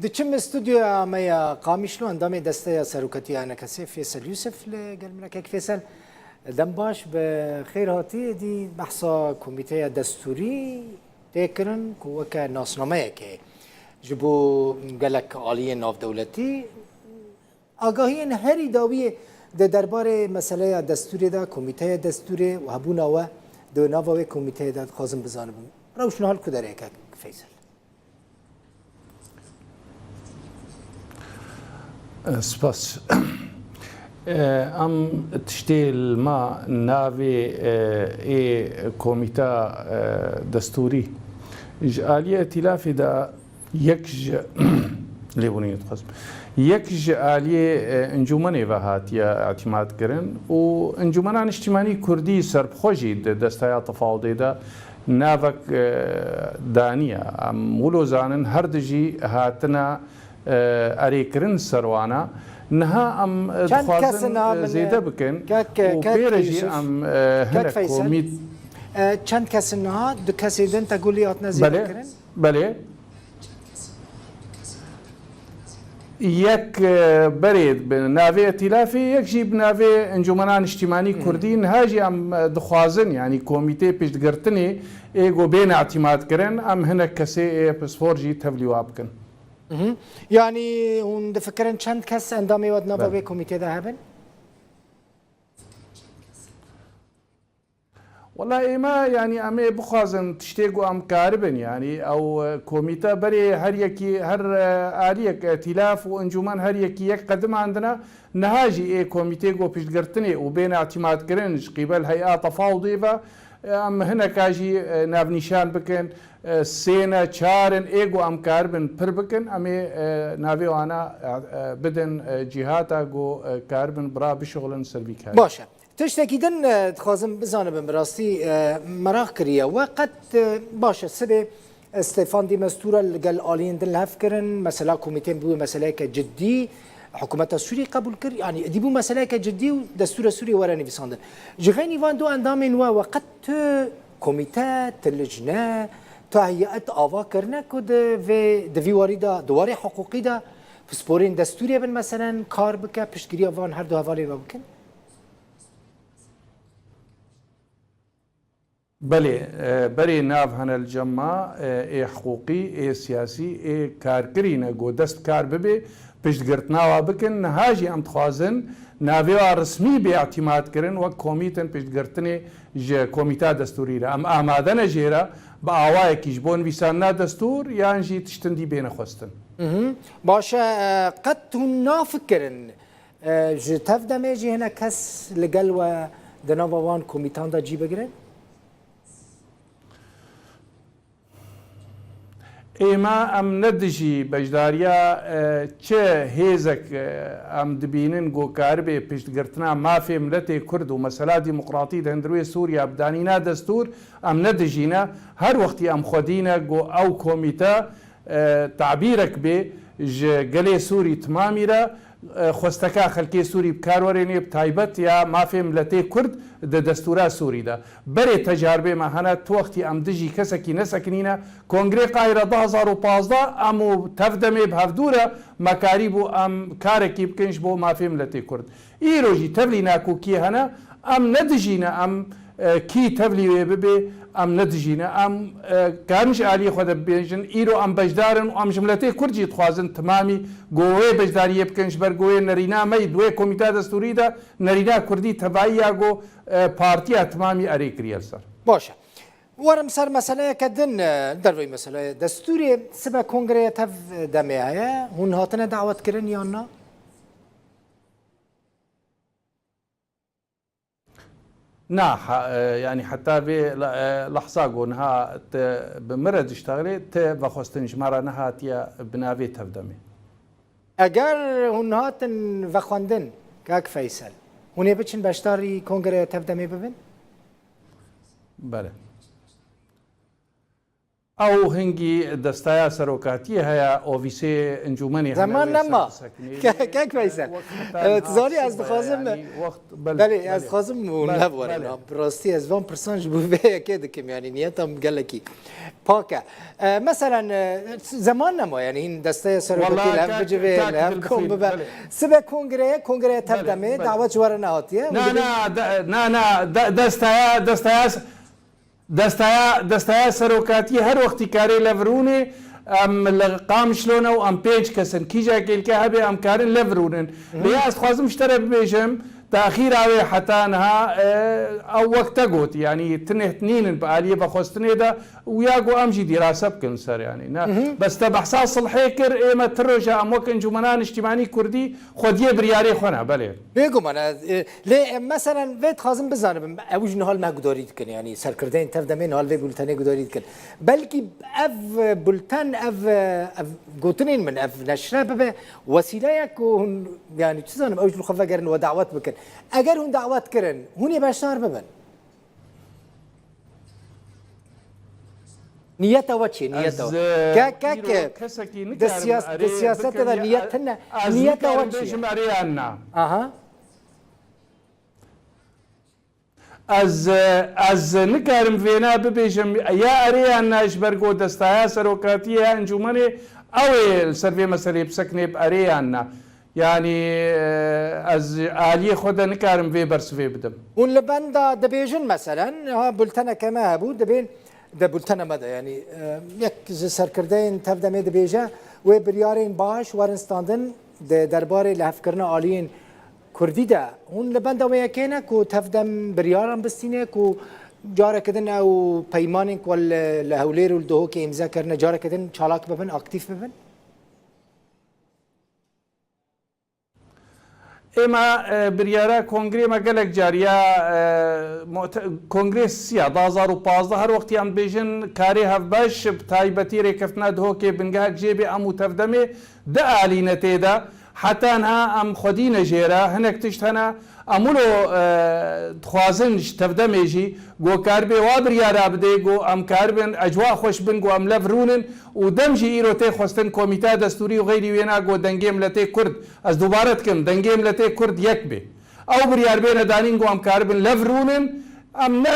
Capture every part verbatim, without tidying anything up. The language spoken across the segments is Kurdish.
Diçim stûdyoya me ya Qamişlo, endamê Desteya Serokatiya N K S'ê Fêsel Yûsif li gel min e. Kek Fêsel, dem baş, bi xêr hatî. Êdî behsa komîteya destûrî tê kirin ku weke nasnameyekê ji bo gelek aliyên navdewletî agahiyên herî dawiyê di derbarê meseleya destûrê de, komîteya destûrê û hebûna we di nava wê komîteyê de dixwazim bizanibim. Rewşnehal ku derê ye, kek Fêsel? Spas. Em tiştê li ma navê ê komîta destûrî ji aliyê îtîlafê de yek ji lêbûnê dixwazim. Yek ji aliyê encûmenê ve hatiye îtîmat kirin û Encûmena Niştimanî Kurdî serbixwe jî di destaya tefawidê de navek e, daniye. Em wilo zanin her du jî hatine e, erêkirin ser wana. Niha em e, dixwazin e, zêde bikin û pê re jî em e, hinek komît. E, çend kes in niha? Du kesê din te got lê hatine zêde kirin? Belê. Yek e, berê bi navê Etîlafê, yek jî bi navê Encûmena Niştîmanî Kurdî. Niha jî em e, dixwazin, yanî komîtê piştgirtinê ê ku bêne îtîmadkirin, em hinek kesê ê pispor jî tevlî wa bikin. Yanî hûn difikirin çend kes endamê we di nava vê komîtê de hebin? Wela ême, yanî em ê bixwazin tiştê ku em karibin, yanî ew e, komîte berê her yekî, her e, aliyek, Etîlaf û Encûmen her yekî yek qediman dine. Niha jî ê komîtê ku piştgirtinê û bêne îtîmadkirin ji qîbel hey'a tefawidê ve, e, em hineka jî e, navnîşan bikin, e, sê ne, çar in, ê ku em karibin pir bikin, em ê e, navê wana e, e, bidin e, cîhata ku e, karibin bira bişuxulin ser vî karî. Baş e. Tiştekî din e, dixwazim bizanibim, bi rastî e, meraq kiriye we qet, e, baş e, sibê e, Stefan de Mistura li gel aliyên din li hev kirin, mesela komîteyên bûye meseleyeke cidî, hikûmeta Sûrî qebûl kir, yanî êdî bû meseleyeke cidî û destûra Sûrî were nivîsandin. Ji xeynî van du endamên we, we qet tu komîte, tu lijne, tu heyet ava kirine ku di vê, di vî warî de, di warê hiqûqî de pisporên destûrê bin, meselen, kar bike, piştgiriya van her du hevalên we bikin? Belê, e, berê nav hene li cem ma, e, ê hiqûqî, ê siyasî, ê karkirî ne ku dest bi kar bibe, piştgirtina wa bikin. Niha jî em dixwazin navê wa resmî bê îtîmad kirin wek komîtin piştgirtinê ji komîta destûrî re. Em amade ne jê re bi awayekî ji bo nivîsandina destûr yan jî tiştin dî bêne xwestin. Mhm. Baş e, e, qet hûn nafikirin e, ji tev demê jî hinek kes li gel we di nava wan komîtan de cî bigire? Ême em ne dijî beşdariya e, çi hêzek e, em dibînin ku karibê piştgirtina mafê miletê Kurd û mesela demokratî di hundirê Sûriya bi danîna destûr, em ne dijî ne. Her wextî em xwedî ne ku ew komîte e, tabîrek bê ji gelê Sûrî timamî re, e, xwesteka xelkê Sûrî bi kar were, nê bi taybet ya mafê miletê Kurd di destûra Sûrî de. Berê tecarbê me hene, tu wextî em dijî kesekî nesekinîne. Kongrê Qahîre du hazar û pazdeh em û tev demê bi hevdû re me karîbû em karekî bikin ji bo mafê miletê Kurd. Îro jî tevlî nakokiyê hene, em ne dijî ne, em e, kî tevlî wê bibe, em ne dijî ne. Em e, karin ji aliyê xwe de bibêjin, îro em beşdar in û em ji miletê Kurd jî dixwazin timamî ku wê beşdariyê bikin, ji ber ku wê nerîna me yî di wê komîta destûrî de nerîna Kurdî tevayî ya ku e, partiya timamî erê kiriye li ser. Baş e. Werim ser meseleyeke din, e, li derveyî meseleya destûrê, sibe kongreye tev demê heye, hûn hatine dawetkirin yan na? Na, ha, e, yanî heta vê la- e, lehza ku niha te bi min re diştexilê, te vexwestin ji me re nehatiye bi navê tevdemê. Eger hûn hatin vexwendin, kak Feysel, hûn ê biçin beşdarî kongreya tevdemê bibin? Belê. Ew hingî destaya serokatiyê heye, ofîsê encûmenê hene Zeman wê nema. Ser biseknê. Ke-, kek Veysel. Wek heta Ee, niha tu zanî ez sibê, dixwazim, yanî wext, belê, belê, ez belê. Dixwazim û Belê, nebiwere belê. na. Bi rastî ez van pirsan ji bo vê yekê dikim, yanî niyetam gelekî pak e. Ee, meselen, e, zeman nema, yanî hîn desteya serokatî Wala li hev kak, bicivê, kak li hev Dilbixîr, kom bibe. belê. Sibe kongreye, kongreye tev Belê, demê, belê. dawet ji we re nehatiye. Û Na, dibê na, de-, na, na, de-, destaya, destaya s-, Destaya, destaya serokatiyê her wextî karê lev rûnê, em li Qamişlo ne û em pênc kes in. Kîja kêlke hebe em karin lev rûnin. Lê ya ez dixwazim ji te re bibêjim, taxîra wê heta niha, e, ew wek te got, yanî tinêh nînin bi aliyê vexwestinê de û ya ku em jî dîrase bikin ser, yanî ne. Bes te behsa silhê kir, ê me ti roja em wek encûmena niştîmanî kurdî xwediyê biryarê xwe ne, belê. Bêguman, ez, e, lê, e, meselen vê dixwazim bizanibim, ew ji niha li me gudarî dikin, yanî serkirdeyên tev demê niha li vê bultenê gudarî dikin. Belkî ev, e, bulten, ev, e, ev gotinên min, ev neşre bibe wesîleyek ku hûn, yanî çi zanim, ew ji li xwe vegerin we dawet bikin. Eger hûn dawet kirin, hûn ê beşdar bibin. Niyeta we çi? Niyeta Ez, we. e, Ke-, ke-, îro ke-, kesekî di nikarim siyas-, erê di siyasete de bikim, niyet e, hene. ez Niyeta nikarim we çi ye? bêjim erê yan na. Aha. Ez, e, ez nikarim vêna bibêjim ya erê yan na ji ber ku destaya serokatiyê ya encûmenê ew ê li ser vê meselê biseknê bi erê yan na. Yanî, e, ez aliyê xwe de nikarim vê bersivê bidim. Hûn li benda dibêjin, meselen, ha, bulteneke me hebû, dibên, de bultena me de, yanî, e, yek ji serkirdeyên tev demê dibêje, wê biryarên baş werin standin di derbarê lihevkirina aliyên kurdî de. Hûn li benda wê yekê ne ku tev dem biryaran bistîne ku careke din ew peymanên ku li, li Hewlêr û li Duhokê îmze kirine, careke din çalak bibin, aktîf bibin? Êma, e, biryara kongrê me gelek car ya, e, mu'te-, kongrê sisiya du hazar û pazdeh her wextî em dibêjin karê hevbeş, bi taybetî rêkeftina Duhokê bingehek jê bê em û tevdemê dialîne tê de. Heta niha em xwedî ne jê re, hinek tişt hene. Em wilo, e, dixwazin ji tevdemê jî ku karibê wa biryara bidê ku em karibin ecwa xweş bin ku em lev rûnin û dem jî îro tê xwestin Komîteya Destûrî û xeyrî wêna ku Dengê Miletê Kurd Ez dubare dikim, Dengê Miletê Kurd yek bê. Ew biryar bêne danîn ku em karibin lev rûnin, em ne,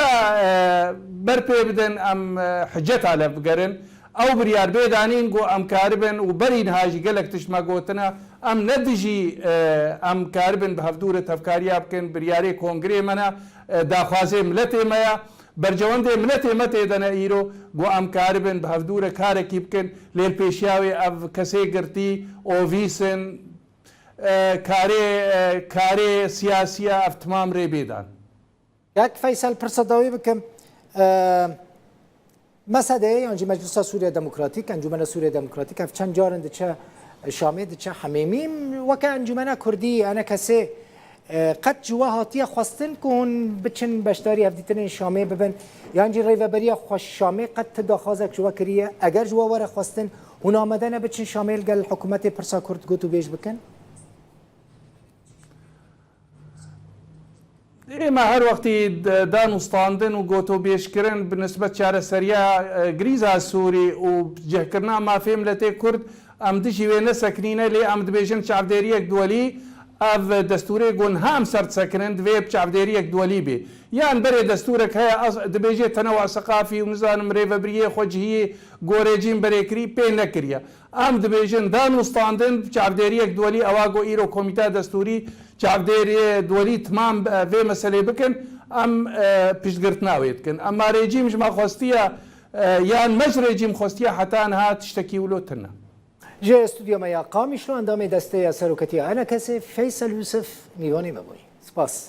e, ber pê bidin, em, e, hiceta lev bigerin. Ew biryar bê danîn ku em karibin û berî niha jî gelek tişt me gotine, em ne dijî, e, em karibin bi hevdû re tevkariya bikin, biryarê kongrê me ne, e, daxwazê miletê me ye. Bercewendê miletê me tê de ne îro ku em karibin bi hevdû re karekî bikin, lê li pêşiya wê ev kesê girtî, ovîs in, e, karê, e, karê siyasî ye, ev timam rê bê dan. Kek Feysel, pirsa dawî bikim. E, MSD'ê yan jî Meclisa Sûriya Demokratîk, Encûmena Sûriya Demokratîk, ev çend car in diçe Şamê, diçe Hemêmî. Weke Encûmena Kurdî, enekesê, e, qet ji we hatiye xwestin ku hûn biçin beşdarî hevdîtinên Şamê bibin? Yan jî rêveberiya xwe Şamê qet ti daxwazek ji we kiriye? Eger ji we were xwestin, hûn amade ne biçin Şamê li gel hikûmetê pirsa Kurd gotûbêj bikin? Êma her wextî d-, dan û standin û gotobêjkirin bi nisbet çareseriya, e, grîza Sûrî û cihkirina mafê miletê Kurd, em dijî wê nesekinîne, lê em dibêjin çavdêriyek duwelî, ev destûrê ku niha em ser disekinin, divê bi çavdêriyek duwelî bê. Yan berê destûrek heye, ez-, dibêje tenewa seqafî û nizanim rêvebiriyê xwe cihiyê gorê cîn berê kirî, pê nekiriye. Em dibêjin dan û standin çavdêriyek duwelî, ewa ku îro Komîteya Destûrî çavdêriyê duwelî timam, e, vê meselê bikin, em, e, piştgirtina wê dikin. Ema rejîm ji me xwestiye, e, yan me ji rejîm xwestiye heta niha tiştekî wilo tune. Ji stûdyoya me ya Qamişlo endamê Desteya Serokatî ya ENKS'ê Feysel Yûsif mîvanê me bûyî. Spas.